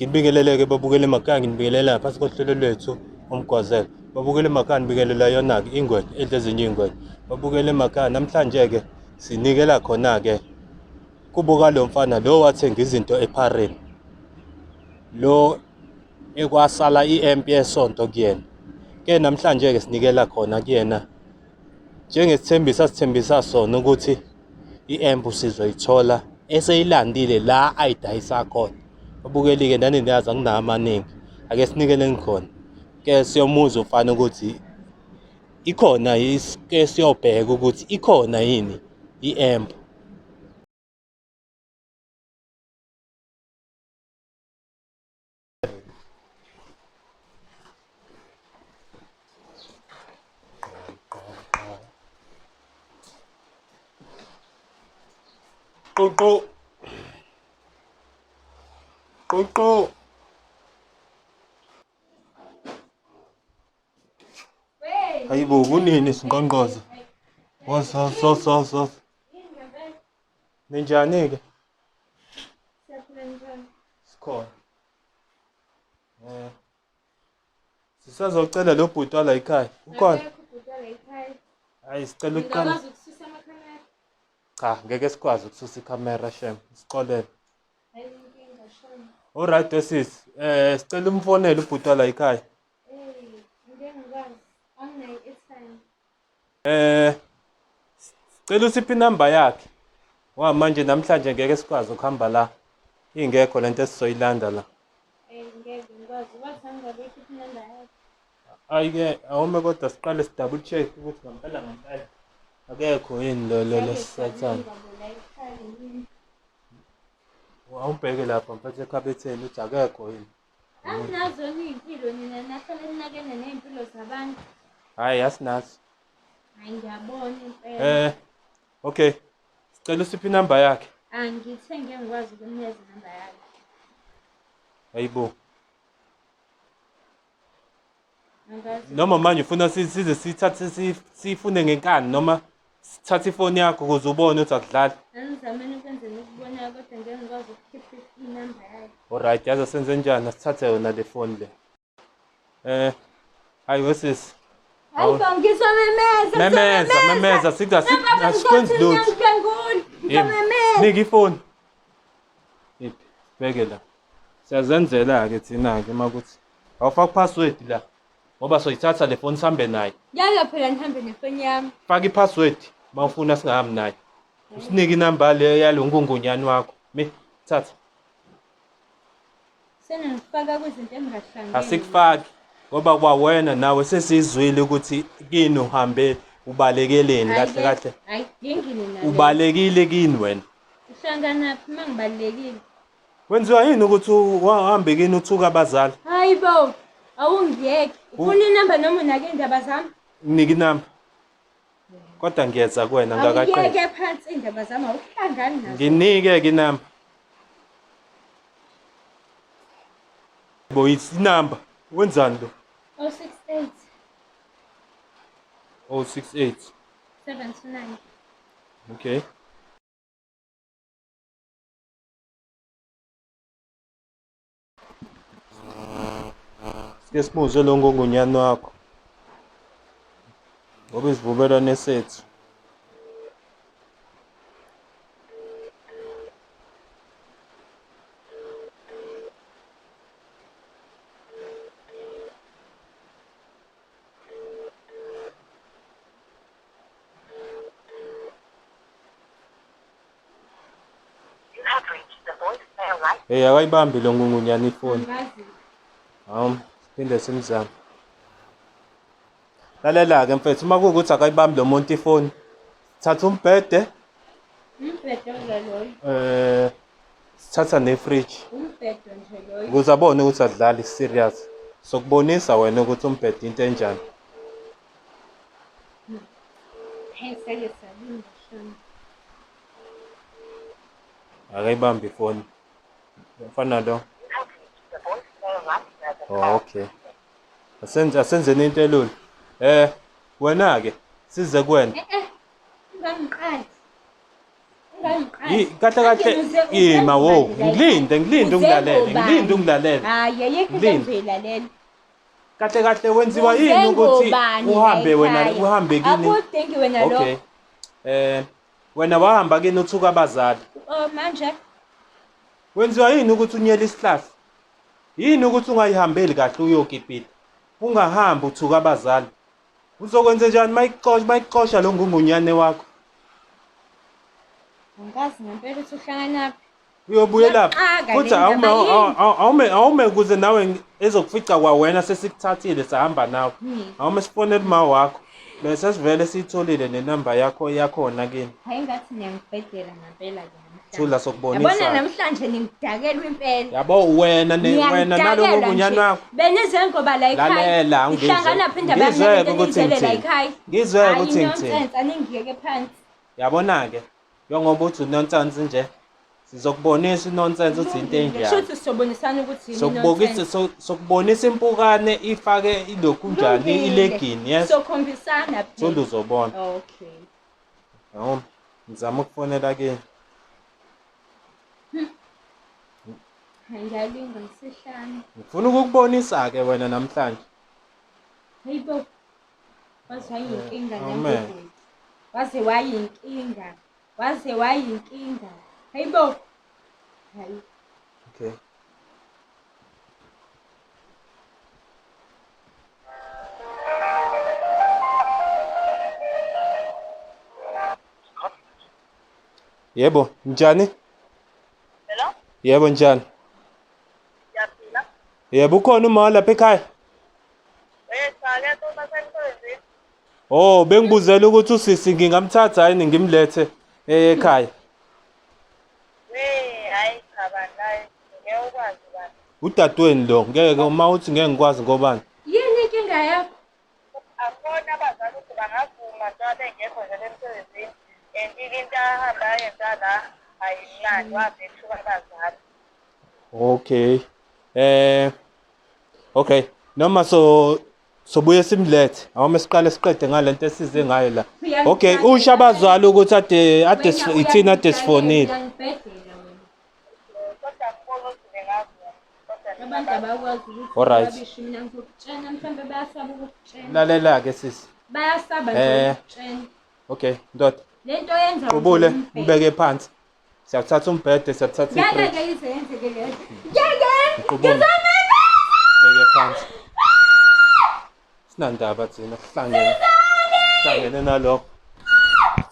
Nginibingelele-ke babukele emakhaya, nginibingelela phasi kohlelo lwethu umgwazelo. Babukele emakhaya, nibingelela yona-ke ingwenya edla ezinye iy'ngwenya. Babukele emakhaya, namhlanje-ke sinikela khona-ke kubo kalo mfana lo wathenga izinto ephareni. Lo ekwasala i-amp yesonto kuyena. Ke namhlanje-ke sinikela khona kuyena njengesithembiso asithembisa sona ukuthi i-amp sizoyithola eseyilandile la ayidayisa khona. Babukeli-ke nani niyazi anginawo amaningi, ake sinikeleni khona. Ke siyomuzwa umfana ukuthi ikhona ke siyobheka ukuthi ikhona yini i-amp. Qoqo. Qoqo. Hayibo kunini sinqonqoza? Woza so so so. Ninjani ke? Siyaphila njani? Sikhona. Eh. Sisazocela lo bhuti wala ekhaya. Ukhona? Akekho ubhuti wala ekhaya. Hayi sicela ukuqala. Ngingakwazi ukususa amakhamera. Cha, ngeke sikwazi ukususa ikhamera shem. Sixolele. Hayi inkinga shem. Alright sis, eh sicela umfonele ubhuti wala ekhaya. Hey, ngeke ngikwazi. Anginayo i-airtime. Eh sicela usiphe inamba yakhe. Ngoba manje namhlanje ngeke sikwazi ukuhamba la. Ingekho lento esizoyilanda la. Hey, ngeke ngikwazi. Wathi angingakuyikhipha inamba yakhe. Hayi-ke awume kodwa siqale si-double check ukuthi ngampela ngampela akekho yini lo lo lo sathane. Awubheke lapha mfethu ekhabetheni uthi akekho yini. Anginazo iy'mpilo nina nahlale ninakene ney'mpilo zabantu. Hayi asinazo. Hayi ngiyabona impela. Eh okay. Sicela usiphe inamba yakhe. Angithe ngeke ngikwazi ukunikeza inamba yakhe. Hayibo. Angazi. Noma manje ufuna size sithathe sifune ngenkani noma sithathe ifoni yakho ukuze ubone ukuthi akudlali. Angizameni ukwenza enikubonayo kodwa ngeke ngikwazi ukukhipha inamba yakhe. Alright, yazi senze njani asithathe yona le foni le. Eh hayi wesisi. Hayi bo ngizomemeza. Memeza, memeza sika asikwenzi lutho. Ngizomemeza. Nika ifoni. Iphi? Bheke la. Siyazenzela ke thina ke makuthi awufaki password la. Ngoba soyithatha le foni sihambe nayo. Ngeke phela nihambe nefoni yami. Faka i-password mawufuna singahambi nayo. Usinike inamba le yalo ngungunyane wakho. Mi thatha. Seningifaka kwizinto engingahlangene. Asikufaki ngoba kwawena nawe sesizwile ukuthi kini uhambe ubalekeleni kahle kahle. Ayidingi nina. Ubalekile kini wena. Uhlanganaphi uma ngibalekile? Wenziwa yini ukuthi uhambe kini uthuka abazali? Hayi bo, awungiyeki. Ufuna inamba noma unake indaba zami? Nginike inamba. Kodwa ngiyeza kuwena ngakaqedi. Awuyeke phansi indaba zami awuhlangani nazo. Nginike ke inamba. Bo inamba. Wenzani lo? 068 068. 729. Okay. Sike simuzwe lo ngongunyane wakho. Ngoba isivumelwano sethu. Hey akayibambi lo ngungunyane ifoni. Angazi. Hawu, siphinde simzame. Lalela-ke mfethu, uma kuwukuthi akayibambi lo muntu ifoni, thatha umbhede, Umbhedo nje loyo. eh sithatha nefridge Umbhedo nje loyo. ukuze abone ukuthi adlali serious. Sokubonisa wena ukuthi umbhede into enjani. Hey sake salinda shame. Akayibambi ifoni. Mfana lo. Oh, okay. Asenze asenzeni into elula. Eh wena ke size kuwena. Eh eh. Ungangiqali. Ungangiqali. Kahle kahle ima wo, ngilinde ngilinde ungilalele, ngilinde ungilalele. Hayi ayikho into Ngilinde. engizoyilalela. Kahle kahle wenziwa yini ukuthi uhambe wena uhambe kini? Akudingi wena lo. Okay. Wena wahamba kini uthuka abazali. Oh manje Wenziwa yini ukuthi unyele isihlahla? Yini ukuthi ungayihambeli kahle uyokipita? Ungahambi uthuka abazali. Uzokwenza njani mayikuxosha mayikuxosha lo ngungunyane wakho? Angikazi ngempela ukuthi uhlanganaphi. Uyobuyela Iyaxaka futhi le awume ndaba, yini? awume awume kuze nawe ezokufica kwawena sesikuthathile sahamba nawe. Awume sifonele uma wakho. Bese sivele siyitholile nenamba yakho yakhona kini. Hayi ngathi niyangibhedela ngempela ke namhlanje. Thula Yabona sokubonisa. namhlanje ningidakela impela. Yabo wena ne wena nalo Ngiyangidakelwa ngungunyane nje. wakho. Benize ngoba la ekhaya. Lalela ngizwe. Ihlangana phi indaba yami Ngizwe nalento ukuthi eniyizele la ngithini. ekhaya? Ngizwe Hhayi, ukuthi ngithini. nonsense, aningiyeke phansi. Yabona-ke njengoba uthi unonsense nje sizokubonisa inonsense ukuthi into enjani. Shuthi sizobonisana ukuthi yini Sokubokisa nonsense. sokubonisa impukane ifake ilokhu njani Kulungile. ilegini yes. Sokhombisana phela. Thula uzobona. Okay. Yabo ngizama ukufonela kini. Ngiyalinga ngisihlanu. Ngifuna ukukubonisa-ke wena namhlanje. Hayibo. Waze wayinkinga Amen. nangobhuti. Waze wayinkinga. Waze wayinkinga. Hayibo. Hayi. Okay. Yebo, njani? Hello? Yebo, njani? Ngiyaphila. Yebo, ukhona uma lapha ekhaya? Eh, cha, ngiyathola semsebenzini. Oh, bengibuzela ukuthi usisi ngingamthatha yini ngimlethe ekhaya. Eh, hayi cha bani, hayi ngeke ukwazi bani. Udadweni lo, ngeke uma uthi ngeke ngikwazi ngobani. Yini inkinga yakho? Angiboni abazali ukuthi bangavuma njengoba bengekho nje emsebenzini. And into ahamba ayenza la ayimnandi, wabe ethuka abazali. Okay. Okay, noma so sobuye simlethe. Awume siqale siqede ngalento esize ngayo la. Okay, usho abazali ukuthi ade ade ithina ade sifonile. Uyangibhedela wena. Kodwa angiboni ukuthi bengavuma. Kodwa Abantu abakwazi ukuthi Alright. babishi mina ngizokutshena mhlawumbe bayasaba ukukutshena. Lalela ke sisi. Bayasaba nje ukukutshena. Okay, ndoda. Lento yenza Qubule, ukuthi umbhede. umbeke phansi. Siyakuthatha umbhede, siyakuthatha Ngeke ifridge. ke ize yenzeke leyo. Ngeke. Qubule. Beke phansi. Sinandaba thina sihlangene. Sihlangene nalokho.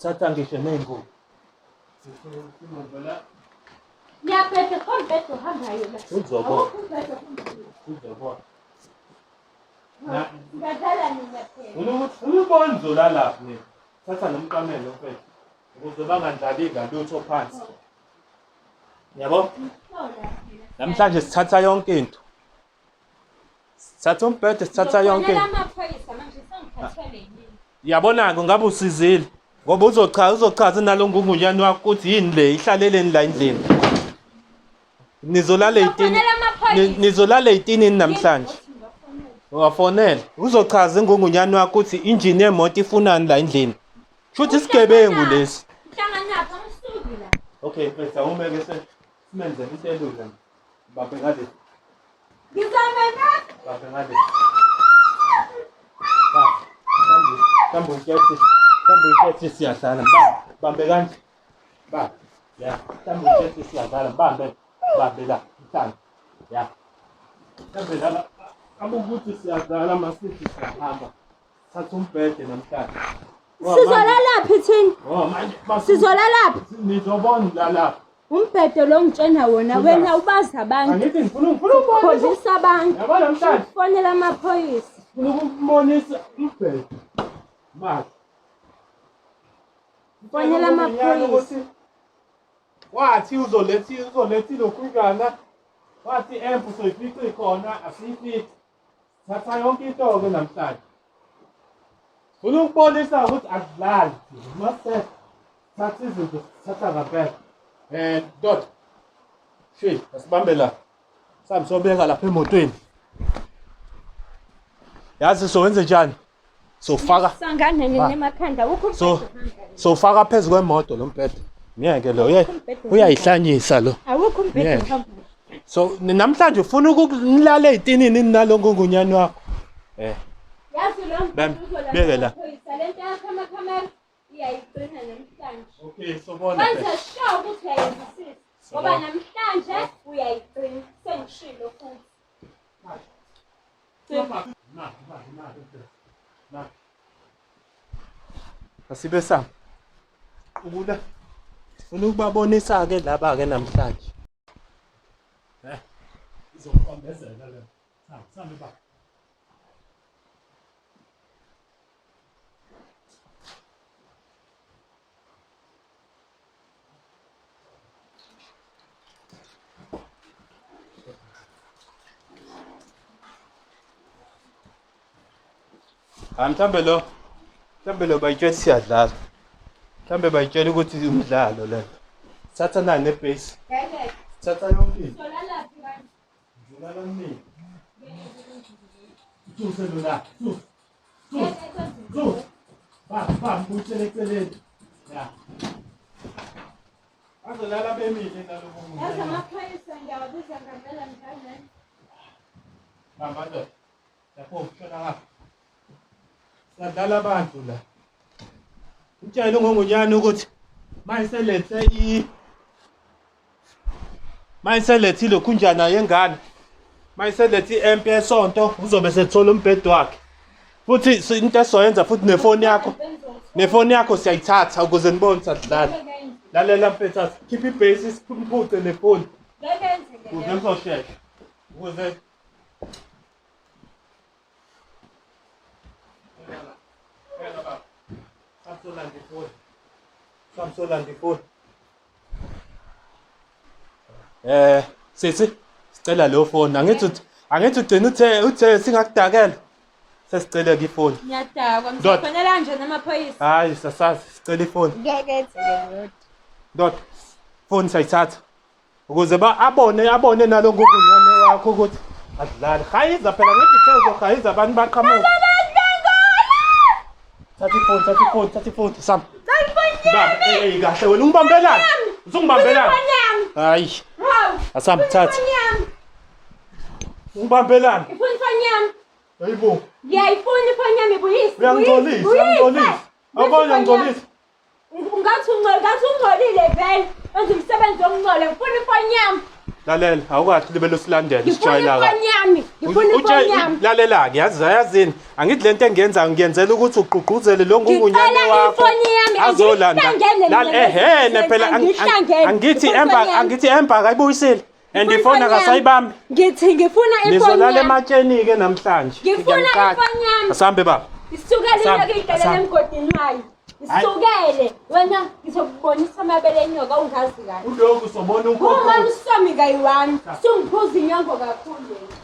Thatha ngisho ney'ngubo. Ngiyabheda khona umbhede ohambayo la. Uzobona. Awukho umbhede ohambayo. Uzobona. Ngadlala nina phela. Ufuna ukubona uzolalaphi nina. Thatha nomqamelo mfethu. Ukuze bangandlali ngalutho phansi. Yabo? Namhlanje sithatha yonke into. Sithatha umbhede, sithatha yonke into. Ngizofonela amaphoyisa manje sengikhathele yini. Yabona-ke ngabe usizile ngoba uzochaza uzochaza nalo ngungunyane wakho ukuthi yini le ihlaleleni la endlini. Nizolala ey'tini Ngizofonela amaphoyisa. nizolala ey'tinini namhlanje. Ungafonela uzochaza ingungunyane wakho ukuthi injini yemoto ifunani la endlini. Shuthi isigebengu lesi. Hlanganaphi angisuki la. Okay, mfethu awumeke simenzele into elula. Bambe ngale, Ngizamema. bambe ngale. Bambe. Mhlawumbe mhlawumbe ukethi mhlawumbe ukethi siyadlala. Bambe, bambe kanje. Bambe. Ya, mhlawumbe ukethi siyadlala. Bambe. Bambe la, mhlawumbe. Ya. Mhlawumbe laba abukuthi siyadlala masithi siyahamba. Thatha umbhede namhlanje. Sizolalaphi thina? Oh manje Sizolalaphi? Nizobona lalapha. Umbhede lo ngitshena wona Thula. wena ubazi abantu. Angithi ngifuna ukubonisa. Khombisa abantu. Yabo namhlanje Fonela amaphoyisa. ngifuna ukubonisa umbhede. Manje. Fonela amaphoyisa. Wathi uzoletha uzoletha ilokhunjana. Wathi emp soyifica ikhona asiyifici. Thatha yonke into-ke namhlanje. Funa ukubonisa ukuthi akudlali. Mase thatha izinto sithatha ngampela. Ndoda. Shi, asibambe la. Sambe sobeka lapha emotweni. Yazi sowenze njani? Sofaka Sangane nina emakhanda ukho So sofaka phezu kwemoto lo mbhede. Ngeke lo uyayihlanyisa lo. Awukho umbhede mhlawumbe. So namhlanje ufuna ukunilala ezitinini nalo ngungunyane wakho. Eh. Yazi lo beke la. Lento yakho amakhamera iyayigcina namhlanje. Okay, sobona. Wenza sure ukuthi uyayenzisisa. Ngoba namhlanje uyayigcina. Sengishilo futhi. Asibe sami. Ukula. Sifuna ukubabonisa ke laba ke namhlanje. Eh. Izokubambezela le. Sami ba. Hayi mhlambe lo mhlambe lo bayitshela siyadlala. Mhlambe bayitshela ukuthi umdlalo le. Thatha nani nebase. Thatha yonke into. Ngizolala nini? Suse lo la. Suse. Suse. Suse. Ba ba mbuyisele eceleni. Ya. Bazolala bemile nalobu. Yazi amaphoyisa ngiyawabiza ngempela mhlawumbe. Bamba ndoda. Lapho shona ngapha. Sadlala abantu la. Utshele ungongunyana ukuthi mayiselethe i mayiselethe ilokhunjana yengane. Mayiselethe i-amp yesonto uzobe sethola umbhedo wakhe. Futhi into esoyenza futhi nefoni yakho. Nefoni yakho siyayithatha ukuze nibone sadlala. Lalela mfethu, khipha ibase siphuce nefoni. Ukuze kuzoshesha. Ukuze Eh, sisi, sicela leyo phone. Angithi angithi ugcina uthe uthe singakudakela. Sesicela ke ifoni. Ngiyadakwa, ngizofonela kanjani amaphoyisa? Hayi, sasazi, sicela ifoni. Ngeke enzeke lutho. Ndoda, phone sayithatha. Ukuze ba abone abone nalo ngugunyane wakho ukuthi adlali. Hayiza phela ngithi uthe uzohayiza abantu baqhamuka. Thatha ifoni, thatha ifoni, thatha ifoni. Sam. Baba, hey kahle wena ungibambelani? Uzungibambelani? Hayi. Asam thatha. Ungibambelani? Ifuna ifoni yami. Hayibo. Ngiyayifuna ifoni yami ibuyise. Uyangcolisa, uyangcolisa. Awubona uyangcolisa. Ngathi ungcole, ngathi ungcolile vele. Wenza umsebenzi wokungcola. Ngifuna ifoni yami. Lalela, awukahle libele usilandele Ngifuna sijwayela ifoni yami. Ngifuna ifoni yami. Lalela-ke yazi yazini angithi lento engiyenzayo ngiyenzela ukuthi ugqugquzele lo ngungunyane Ngicela wakho ifoni yami, azolanda. angihlangene mina Ehhe nalesi phela angihlangene. angithi Ngifuna emba ifoni yami. angithi emba akayibuyisile and Ngifuna ifoni ifoni yami. akasayibambi. Ngithi ngifuna ifoni Nizolala yami. ematsheni-ke namhlanje. Ngifuna Ngiyaniqhatha. ifoni yami. Asambe baba. Isukele Asam- inyoka iyigalela asam. emgodini wayo. Isukele. Wena ngizokubonisa amabele enyoka ungazi kahle. Uloku sobona Uma usomi kayi-one, sungiphuza inyongo kakhulu wena.